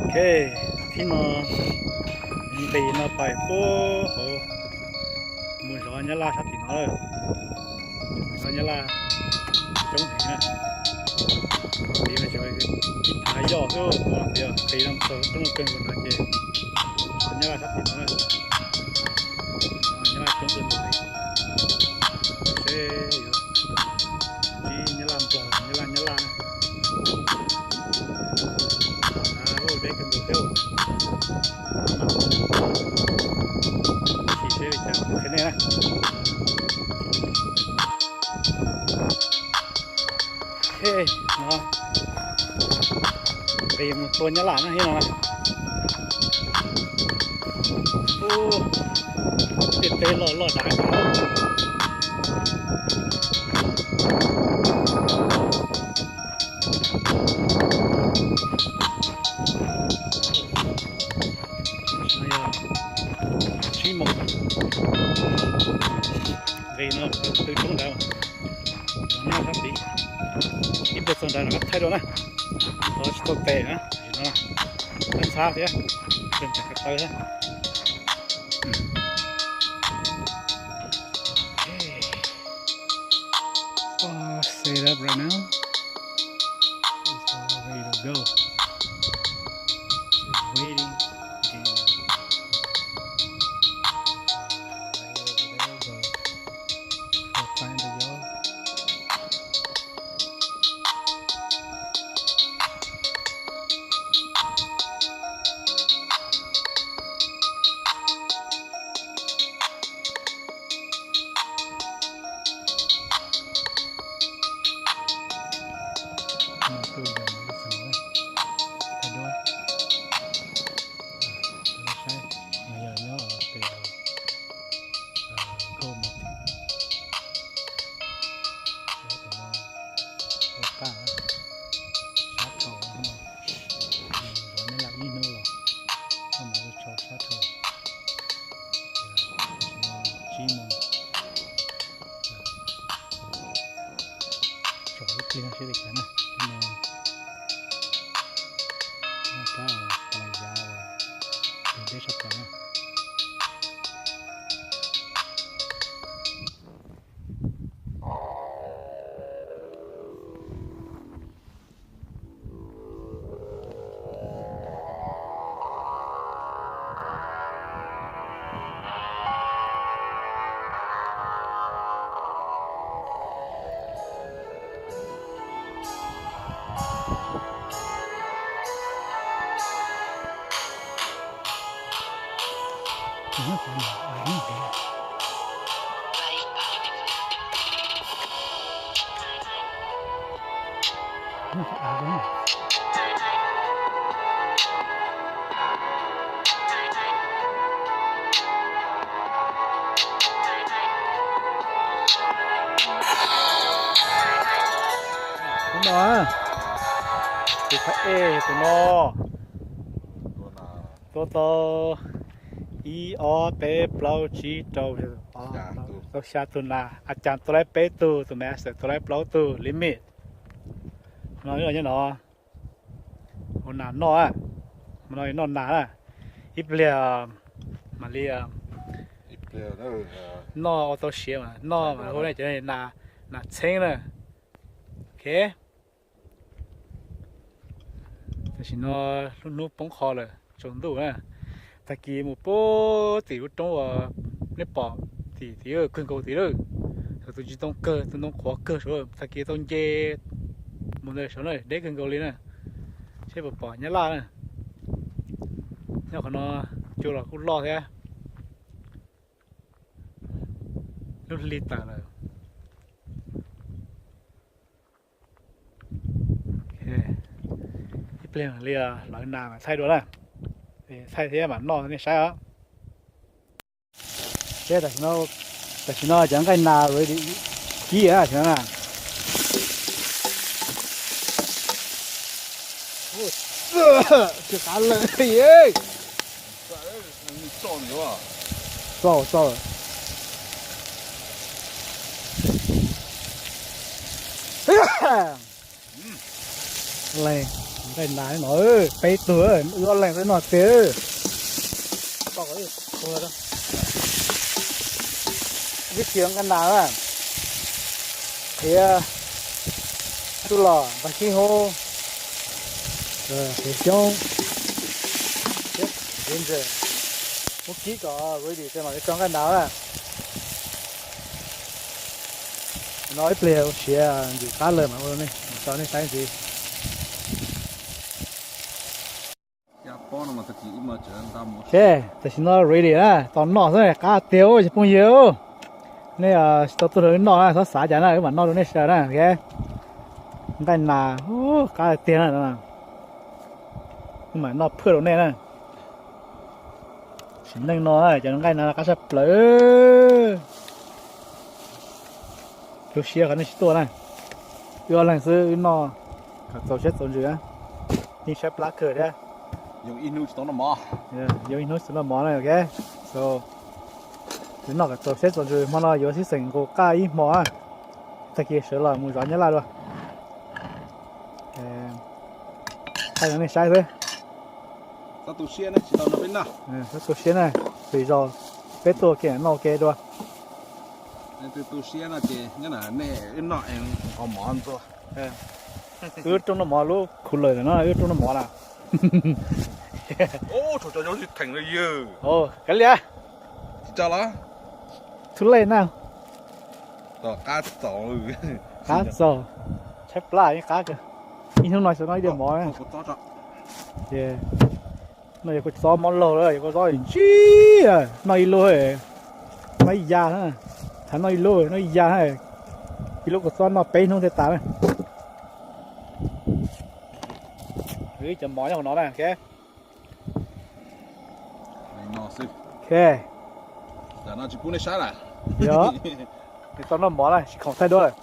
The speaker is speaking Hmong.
Ok, thib no nqis no pais puag hauv mus zov nyab laj sab tim no lawm. Zov nyab laj coob heev na. Tid mas tseem ib phav yoj xwb, qis no txog roob kawg nkaus no ces zov nyab laj sab tim no lawm. Nyab laj coob kawg nkaus li. Seb yuav ntsib nyab laj nplog, nyab laj nyab laj na. Deb kawg nkaus thiab. Chim seb li cas qhia nej na. Ok, no nqis mus tua nyab laj na, ib no na. Ub, tej teb loj loj dav dav. Tsib moos, nqis no qw roob ntawd, nyob sab tid, ib pliag txog ntawd rov qab thaij dua na. Qhov tsis tau tes na, tab ntxhab thiab, tseem ka taw thiab. All set up right now. It's all ready to go. Just waiting again. Way over there, but we'll find the yard. Tus yog ib txwm thaij duab, saib, no yog nyob pem Gold Mountain. Tus no ua qaj sab rau no, zov nyab laj ib hnub los, no mas ua tsau sab rau, tsib moos. Tsom ib pliag no seb li cas na. Ib no rab pas las yav uas tus deb tshaj plaws na. Tus no, tus phab ej yog tus no. Tua tau ib ob peb plaub tsib rau, tau xya tug nas, a cas tua laib peb tug, tus master tua laib plaub tug limit. No nyob no, ua nas noj, no noj nas na, ib pliag mam li noj ua tau siav mas noj mas hu na cov nas txheeb na. Ok. Tam sim no lub hnub poob qho lawm tsaus ntuj na. Tag kis mus puag tim lub roob uas nej pom tim tim kawg nkaus tid lawm, tus ntsis ntoo kawg, tus ntoo qhuav kawg saud, tag kis tau nce mus ntawm saud na, deb kawg nkaus li na. Seb puas pom nyab laj na. Nyob qhov no cua los kuj loj thiab. Lub hli tawm lawm. Ib pliag li hlawv nas mas thaij dua na, thaij thiab mam noj nej saib os. Seb tam sim no cov nqaij nas kib tam sim no na. Tsis qab lawm. Txo, txo. Leej. Nqaij nas no, peb tug, wb ob leeg xwb noj tiag. Wb tsis nqaij nas na, qhiav tsuj lom npag sib hub, qhiav xyoob, muab kib kom ready mam li tso nqaij nas na. No ib pliag ua siav ntxim qab lawm mas ua rau nej, tso nej saib ntxiv. Ok, tam sim no ready na, tau noj xwb, qab tiag ub cov phooj ywg. Nej tsis tau tuaj nrog wb noj na, txhob xav cas na, wb mam noj rau nej sawv na. Nqaij nas, qab tiag na, wb mam noj phwj rau nej na. Sim neej no cov nqaij nas qab tshaj plaws. Lub siab qhov nej tsis tuaj na, wb ob leeg xwb wb noj kom txaus siab txaus ntsws na. Yeej tshaib plab kawg thiab. Yuav ib hnub tsis tau noj mov na, ok. So, wb noj kom txaus siab txaus ntsws, hmo no yuav sib xeem nqus qaj ib hmo na. Tag kis sawv los mus zov nyab laj dua. Thaij rau nej saib xwb. Txhob tu siab na, txhua zaus peb tuaj kiag noj ua ke dua. Wb rooj noj mov lub cooler ntawm no, wb rooj noj mov na. Kav liam. Too late na. Qab txaus, tshaib plab yeej qab kawg. Ib hnub no xyov noj ib diav mov. Ces no yog kua txob mov laug lawm, yog kua txob ntsib, noj ib lub, noj ib ya, thav noj ib lub, noj ib ya, ib lub kua txob noj peb hnub thiaj tas na. Cov mov nyob hauv no na. Ok, tsis pub nej saib lawm. Yog, tau noj mov na, tsis khoom thaij duab lawm.